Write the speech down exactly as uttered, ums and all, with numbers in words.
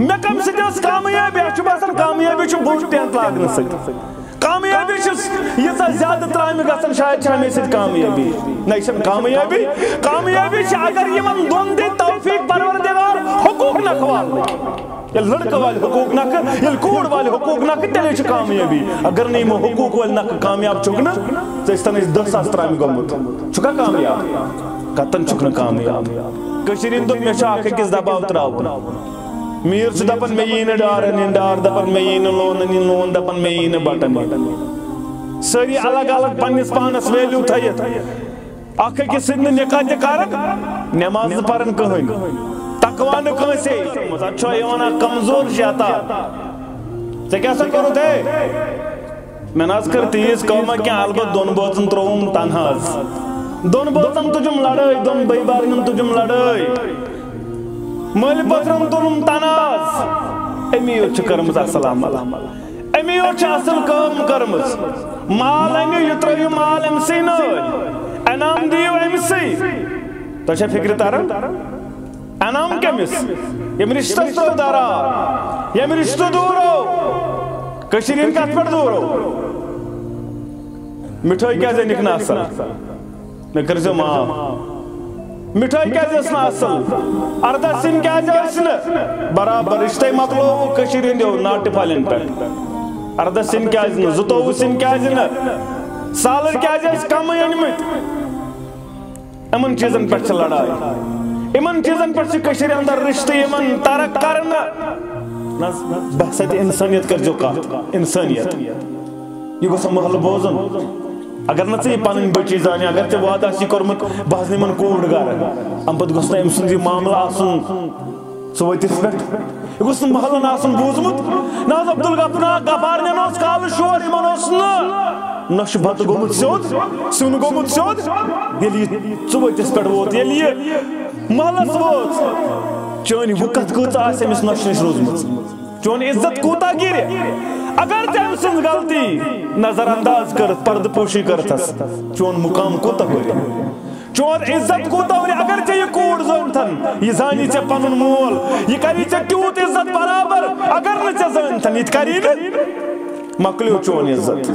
مےٚ کَمہِ سۭتۍ ٲس کامیٲبی؟ اَسہِ چھُ باسان کامیٲبی چھُ بوٚڑ ٹٮ۪نٹ لاگنہٕ سۭتۍ۔ کامیٲبی چھِ ییٖژاہ زیادٕ ترٛامہِ گژھان، شاید چھِ اَمے سۭتۍ کامیٲبی۔ نہ، یہِ چھَنہٕ کامیٲبی۔ کامیٲبی چھِ اگر یِمَن دۄن دِتھ توفیٖق پروردگار حقوٗق نَکھٕ والنٕکۍ۔ ییٚلہِ لٔڑکہٕ والہِ حقوٗق نَکھٕ، ییٚلہِ کوٗر والہِ حقوٗق نَکھٕ، تیٚلے چھِ کامیٲبی۔ اگر نہٕ یِمو حقوٗق والہِ نَکھٕ کامیاب چھُکھ نہٕ، ژٕ ٲسۍ تَن ٲسۍ دَہ ساس ترٛامہِ گوٚمُت، چھُکھا کامیاب؟ قطعاً چھُکھ نہٕ کامیاب۔ کٔشیٖرِ ہِنٛدۍ دوٚپ، مےٚ چھُ اکھ أکِس دباو ترٛاوُن۔ میٖر چھُ دَپان، مےٚ یی نہٕ ڈار اَنٕنۍ، ڈار دَپان، مےٚ یی نہٕ لون اَنٕنۍ، لون دَپان، مےٚ یی نہٕ بَٹہٕ اَنٕنۍ۔ سٲری الگ الگ پننِس پانس ویلیو تھٲیِتھ، اکھ أکِس سۭتۍ نہٕ نکاح تہِ کران، نماز نہٕ پران کٕہٕنۍ، تقوا نہٕ کٲنٛسے۔ اتھ چھُ یِوان اکھ کمزور شیطان۔ ژےٚ کیٛاہ سا کوٚرُتھ ہے؟ مےٚ نہ حظ کٔر تیٖژ کٲمہ کینٛہہ، البتہ دۄن بٲژن ترٛووُم تنہاز۔ دۄن بٲژن تُجُم لڑٲے، دۄن بٲے بارنٮ۪ن تُجُم لڑٲے۔ مٲلۍ پٔتھرن تُلُم تناز۔ أمی یوت چھِ کٔرمٕژ اصل عمل۔ أمی یوت چھِ اصل کٲم کٔرمٕژ۔ مال أنِو، یہِ ترٲیِو مال أمۍ سٕے نٲلۍ۔ انعام دِیِو أمۍ سٕے۔ تۄہہِ چھا فکرِ تران؟ انعام کٔمِس؟ ییٚمۍ رشتس ترٲو درار، ییٚمۍ رشتہٕ دوٗرو۔ کٔشیٖرِ ہِنٛدۍ کتھ پٮ۪ٹھ دوٗرو؟ مِٹھٲے کیٛازِ أنِکھ نہٕ اصل؟ مےٚ کٔرۍزیو معاف۔ مِٹھٲے کیٛازِ ٲس نہٕ اصل؟ ارداہ سِنۍ کیٛازِ ٲسۍ نہٕ برابر؟ رشتے مۄکلووُکھ کٔشیٖرِ ہِنٛدیو ناٹہِ پھلٮ۪ن پٮ۪ٹھ۔ ارداہ سِنۍ کیٛازِ نہٕ؟ زٕتووُہ سِنۍ کیٛازِ نہٕ؟ سالٕرۍ کیٛازِ ٲسۍ کمٕے أنۍمٕتۍ؟ یِمن چیٖزن پٮ۪ٹھ چھِ لڑایہِ۔ یِمن چیٖزن پٮ۪ٹھ چھِ کٔشیٖرِ اندر رشتہٕ یِوان ترک کرنہٕ۔ نہ حظ، بحثیت انسانیت کٔرۍزیو کتھ، انسانیت۔ یہِ گوٚژھ محلہٕ بوزُن۔ اگر نہٕ ژےٚ یہِ پنٕنۍ بٔچی زانہِ، اگر ژےٚ وعدٕ آسی کوٚرمُت، بہٕ حظ نِمن کوٗر گرٕ، اَمہِ پتہٕ گوٚژھ نہٕ أمۍ سُنٛد یہِ معاملہٕ آسُن ژٕ ؤتِس پٮ۪ٹھ۔ یہِ گوٚژھ نہٕ محلن آسُن بوٗزمُت۔ نہ حظ، عبدالغفار، غفار نٮ۪ن اوس کالہٕ شور، یِمن اوس نہٕ نۄشہِ بتہٕ گوٚمُت سیوٚد، سیُن گوٚمُت سیوٚد۔ ییٚلہِ یہِ ژٕ ؤتِس پٮ۪ٹھ ووت، ییٚلہِ یہِ محلس ووت، چٲنۍ وُکتھ کۭژاہ آسہِ أمِس نۄشہِ نِش روٗزمٕژ؟ چون عزت کوٗتاہ گِرِ؟ اگر ژےٚ أمۍ سٕنٛز غلطی نظر انداز کٔرٕتھ، پردٕ پوشی کٔرٕتھس، چون مقام کوٗتاہ ہُرِ؟ چون عزت کوٗتاہ ہُرِ؟ اگر ژےٚ یہِ کوٗر زٲنتھن، یہِ زانی ژےٚ پنُن مول، یہِ کری ژےٚ تیوٗت عزت برابر۔ اگر نہٕ ژےٚ زٲنتھن، یہِ تہِ کری نہٕ، مۄکلیو چون عزت۔